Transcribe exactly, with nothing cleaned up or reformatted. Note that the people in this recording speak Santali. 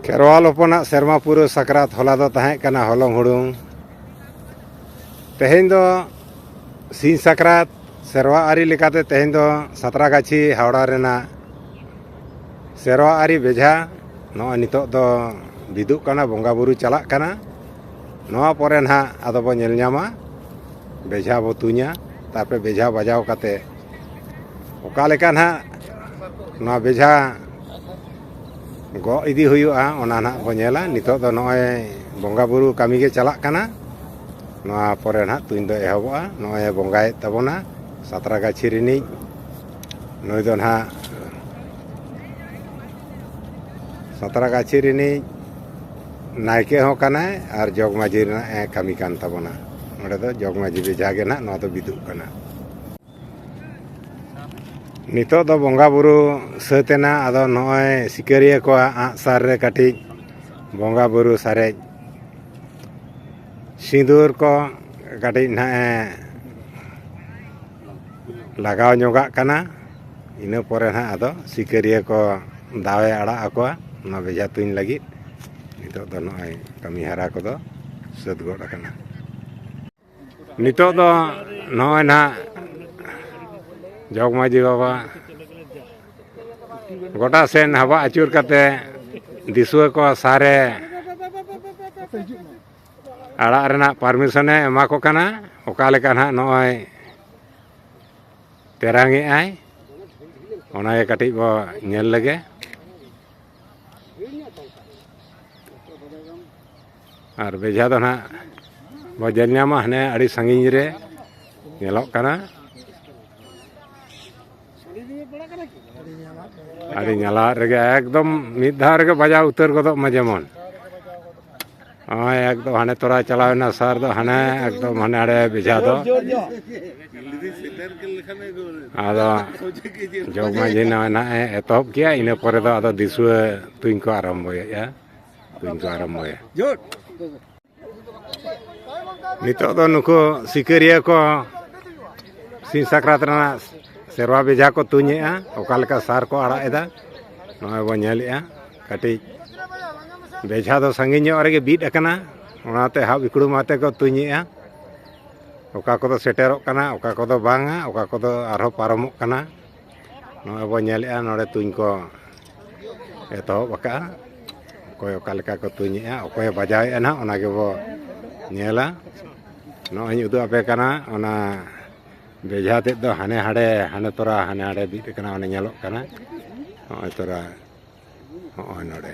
ᱠᱷᱮᱨᱣᱟᱞ ᱦᱚᱯᱚᱱᱟᱜ ᱥᱮᱨᱢᱟ ᱯᱩᱨᱟᱹᱣ ᱥᱟᱠᱨᱟᱛ ᱦᱚᱞᱟ ᱫᱚ ᱛᱟᱦᱮᱸ ᱠᱟᱱᱟ ᱦᱚᱞᱚᱝ ᱦᱩᱲᱩᱝ᱾ ᱛᱮᱦᱮᱧ ᱫᱚ ᱥᱤᱧ ᱥᱟᱠᱨᱟᱛ᱾ ᱥᱮᱨᱣᱟ ᱟᱹᱨᱤ ᱞᱮᱠᱟᱛᱮ ᱛᱮᱦᱮᱧ ᱫᱚ ᱥᱟᱛᱨᱟᱜᱟᱪᱷᱤ ᱦᱟᱣᱲᱟ ᱨᱮᱱᱟᱜ ᱥᱮᱨᱣᱟ ᱟᱹᱨᱤ ᱵᱮᱡᱷᱟ ᱱᱚᱜᱼᱚᱭ ᱱᱤᱛᱚᱜ ᱫᱚ ᱵᱤᱫᱩᱜ ᱠᱟᱱᱟ, ᱵᱚᱸᱜᱟ ᱵᱩᱨᱩ ᱪᱟᱞᱟᱜ ᱠᱟᱱᱟ᱾ ᱱᱚᱣᱟ ᱯᱚᱨᱮ ᱱᱟᱦᱟᱜ ᱟᱫᱚ ᱵᱚ ᱧᱮᱞ ᱧᱟᱢᱟ, ᱵᱮᱡᱷᱟ ᱵᱚ ᱛᱩᱧᱟ, ᱛᱟᱨᱯᱚᱨᱮ ᱵᱮᱡᱷᱟ ᱵᱟᱡᱟᱣ ᱠᱟᱛᱮ ᱚᱠᱟ ᱞᱮᱠᱟ ᱱᱟᱦᱟᱜ ᱱᱚᱣᱟ ᱵᱮᱡᱷᱟ ᱜᱚᱜ ᱤᱫᱤ ᱦᱩᱭᱩᱜᱼᱟ, ᱚᱱᱟ ᱱᱟᱦᱟᱜ ᱵᱚ ᱧᱮᱞᱟ᱾ ᱱᱤᱛᱚᱜ ᱫᱚ ᱱᱚᱜᱼᱚᱭ ᱵᱚᱸᱜᱟ ᱵᱩᱨᱩ ᱠᱟᱹᱢᱤ ᱜᱮ ᱪᱟᱞᱟᱜ ᱠᱟᱱᱟ᱾ ᱱᱚᱣᱟ ᱯᱚᱨᱮ ᱱᱟᱦᱟᱜ ᱛᱩᱧ ᱫᱚ ᱮᱦᱚᱵᱚᱜᱼᱟ᱾ ᱱᱚᱜᱼᱚᱭ ᱵᱚᱸᱜᱟᱭᱮᱫ ᱛᱟᱵᱚᱱᱟ ᱥᱟᱛᱨᱟᱜᱟᱪᱷᱤ ᱨᱤᱱᱤᱡ, ᱱᱩᱭ ᱫᱚ ᱱᱟᱦᱟᱜ ᱥᱟᱛᱨᱟᱜᱟᱪᱷᱤ ᱨᱤᱱᱤᱡ ᱱᱟᱭᱠᱮ ᱦᱚᱸ ᱠᱟᱱᱟᱭ ᱟᱨ ᱡᱚᱜᱽ ᱢᱟᱹᱡᱷᱤ ᱨᱮᱱᱟᱜ ᱮ ᱠᱟᱹᱢᱤ ᱠᱟᱱ ᱛᱟᱵᱚᱱᱟ᱾ ᱚᱸᱰᱮ ᱫᱚ ᱡᱚᱜᱽ ᱢᱟᱹᱡᱷᱤ ᱵᱮᱡᱷᱟ ᱜᱮ ᱱᱟᱦᱟᱜ ᱱᱚᱣᱟ ᱫᱚ ᱵᱤᱫᱩᱜ ᱠᱟᱱᱟ᱾ ᱱᱤᱛᱚᱜ ᱫᱚ ᱵᱚᱸᱜᱟ ᱵᱩᱨᱩ ᱥᱟᱹᱛ ᱮᱱᱟ᱾ ᱟᱫᱚ ᱱᱚᱜᱼᱚᱭ ᱥᱤᱠᱟᱹᱨᱤᱭᱟᱹ ᱠᱚᱣᱟᱜ ᱟᱸᱜ ᱥᱟᱨ ᱨᱮ ᱠᱟᱹᱴᱤᱡ ᱵᱚᱸᱜᱟ ᱵᱩᱨᱩ ᱥᱟᱨᱮᱡ ᱥᱤᱸᱫᱩᱨ ᱠᱚ ᱠᱟᱹᱴᱤᱡ ᱱᱟᱦᱟᱜ ᱮ ᱞᱟᱜᱟᱣ ᱧᱚᱜᱟᱜ ᱠᱟᱱᱟ᱾ ᱤᱱᱟᱹ ᱯᱚᱨᱮ ᱱᱟᱦᱟᱜ ᱟᱫᱚ ᱥᱤᱠᱟᱹᱨᱤᱭᱟᱹ ᱠᱚ ᱫᱟᱣ ᱮ ᱟᱲᱟᱜ ᱟᱠᱚᱣᱟ ᱚᱱᱟ ᱵᱮᱡᱷᱟ ᱛᱩᱧ ᱞᱟᱹᱜᱤᱫ᱾ ᱱᱤᱛᱚᱜ ᱫᱚ ᱱᱚᱜᱼᱚᱭ ᱠᱟᱹᱢᱤ ᱦᱟᱨᱟ ᱠᱚᱫᱚ ᱥᱟᱹᱛ ᱜᱚᱫ ᱟᱠᱟᱱᱟ᱾ ᱱᱤᱛᱚᱜ ᱫᱚ ᱱᱚᱜᱼᱚᱭ ᱱᱟᱦᱟᱜ ᱡᱚᱜᱽ ᱢᱟᱹᱡᱷᱤ ᱵᱟᱵᱟ ᱜᱚᱴᱟ ᱥᱮᱱ ᱦᱟᱵᱟ ᱟᱹᱪᱩᱨ ᱠᱟᱛᱮ ᱫᱤᱥᱩᱣᱟᱹ ᱠᱚ ᱥᱟᱨᱮ ᱟᱲᱟᱜ ᱨᱮᱱᱟᱜ ᱯᱟᱨᱢᱤᱥᱚᱱᱮ ᱮᱢᱟ ᱠᱚ ᱠᱟᱱᱟ᱾ ᱚᱠᱟ ᱞᱮᱠᱟ ᱱᱟᱦᱟᱜ ᱱᱚᱜᱼᱚᱭ ᱛᱮᱨᱟᱝ ᱮᱜᱼᱟᱭ, ᱚᱱᱟᱜᱮ ᱠᱟᱹᱴᱤᱡ ᱵᱚ ᱧᱮᱞ ᱞᱮᱜᱮ᱾ ᱟᱨ ᱵᱮᱡᱷᱟ ᱫᱚ ᱱᱟᱦᱟᱜ ᱵᱚ ᱧᱮᱞ ᱧᱟᱢᱟ ᱦᱟᱱᱮ ᱟᱹᱰᱤ ᱥᱟᱺᱜᱤᱧ ᱨᱮ ᱧᱮᱞᱚᱜ ᱠᱟᱱᱟ᱾ ᱟᱹᱰᱤ ᱧᱟᱞᱟᱫ ᱨᱮᱜᱮ ᱮᱠᱫᱚᱢ ᱢᱤᱫ ᱫᱷᱟᱣ ᱨᱮᱜᱮ ᱵᱟᱡᱟᱣ ᱩᱛᱟᱹᱨ ᱜᱚᱫᱚᱜ ᱢᱟ ᱡᱮᱢᱚᱱ᱾ ᱱᱚᱜᱼᱚᱭ ᱮᱠᱫᱚᱢ ᱦᱟᱱᱮ ᱛᱚᱨᱟ ᱪᱟᱞᱟᱣ ᱮᱱᱟ ᱥᱟᱨ ᱫᱚ ᱦᱟᱱᱮ ᱮᱠᱫᱚᱢ ᱦᱟᱱᱮ ᱟᱲᱮ ᱵᱮᱡᱷᱟ ᱫᱚ᱾ ᱟᱫᱚ ᱡᱚᱜᱽ ᱢᱟᱹᱡᱷᱤ ᱱᱚᱜᱼᱚᱭ ᱱᱟᱦᱟᱜ ᱮ ᱮᱛᱚᱦᱚᱵ ᱠᱮᱜᱼᱟ, ᱤᱱᱟᱹ ᱯᱚᱨᱮ ᱫᱚ ᱟᱫᱚ ᱫᱤᱥᱩᱣᱟᱹ ᱛᱩᱧ ᱠᱚ ᱟᱨᱟᱢᱵᱚᱭᱮᱫᱼᱟ, ᱛᱩᱧ ᱠᱚ ᱟᱨᱟᱢᱵᱚᱭᱟ᱾ ᱱᱤᱛᱚᱜ ᱫᱚ ᱱᱩᱠᱩ ᱥᱤᱠᱟᱹᱨᱤᱭᱟᱹ ᱠᱚ ᱥᱤᱧ ᱥᱟᱠᱨᱟᱛ ᱨᱮᱱᱟᱜ ᱥᱮᱨᱣᱟ ᱵᱮᱡᱷᱟ ᱠᱚ ᱛᱩᱧᱮᱜᱼᱟ, ᱚᱠᱟ ᱞᱮᱠᱟ ᱥᱟᱨ ᱠᱚ ᱟᱲᱟᱜ ᱮᱫᱟ, ᱱᱚᱜᱼᱚᱭ ᱵᱚᱱ ᱧᱮᱞᱮᱜᱼᱟ᱾ ᱠᱟᱹᱴᱤᱡ ᱵᱮᱡᱷᱟ ᱫᱚ ᱥᱟᱺᱜᱤᱧ ᱧᱚᱜ ᱨᱮᱜᱮ ᱵᱤᱫ ᱟᱠᱟᱱᱟ, ᱚᱱᱟᱛᱮ ᱦᱟᱵ ᱤᱠᱲᱩᱢ ᱟᱛᱮ ᱠᱚ ᱛᱩᱧᱮᱜᱼᱟ᱾ ᱚᱠᱟ ᱠᱚᱫᱚ ᱥᱮᱴᱮᱨᱚᱜ ᱠᱟᱱᱟ, ᱚᱠᱟ ᱠᱚᱫᱚ ᱵᱟᱝᱟ, ᱚᱠᱟ ᱠᱚᱫᱚ ᱟᱨᱦᱚᱸ ᱯᱟᱨᱚᱢᱚᱜ ᱠᱟᱱᱟ᱾ ᱱᱚᱜᱼᱚᱭ ᱵᱚᱱ ᱧᱮᱞᱮᱜᱼᱟ, ᱱᱚᱰᱮ ᱛᱩᱧ ᱠᱚ ᱮᱛᱚᱦᱚᱵ ᱟᱠᱟᱜᱼᱟ᱾ ᱚᱠᱚᱭ ᱚᱠᱟ ᱞᱮᱠᱟ ᱠᱚ ᱛᱩᱧᱮᱜᱼᱟ, ᱚᱠᱚᱭᱮ ᱵᱟᱡᱟᱣᱮᱜᱼᱟ ᱱᱟᱦᱟᱜ, ᱚᱱᱟ ᱜᱮᱵᱚ ᱧᱮᱞᱟ᱾ ᱱᱚᱜᱼᱚᱭ ᱤᱧ ᱩᱫᱩᱜ ᱟᱯᱮ ᱠᱟᱱᱟ, ᱚᱱᱟ ᱵᱮᱡᱷᱟ ᱛᱮᱫ ᱫᱚ ᱦᱟᱱᱮ ᱦᱟᱸᱰᱮ, ᱦᱟᱱᱮ ᱛᱚᱨᱟ ᱦᱟᱱᱮ ᱦᱟᱸᱰᱮ ᱵᱤᱫ ᱟᱠᱟᱱᱟ, ᱚᱱᱮ ᱧᱮᱞᱚᱜ ᱠᱟᱱᱟ᱾ ᱱᱚᱜᱼᱚᱭ ᱛᱚᱨᱟ, ᱱᱚᱜᱼᱚᱭ ᱱᱚᱰᱮ᱾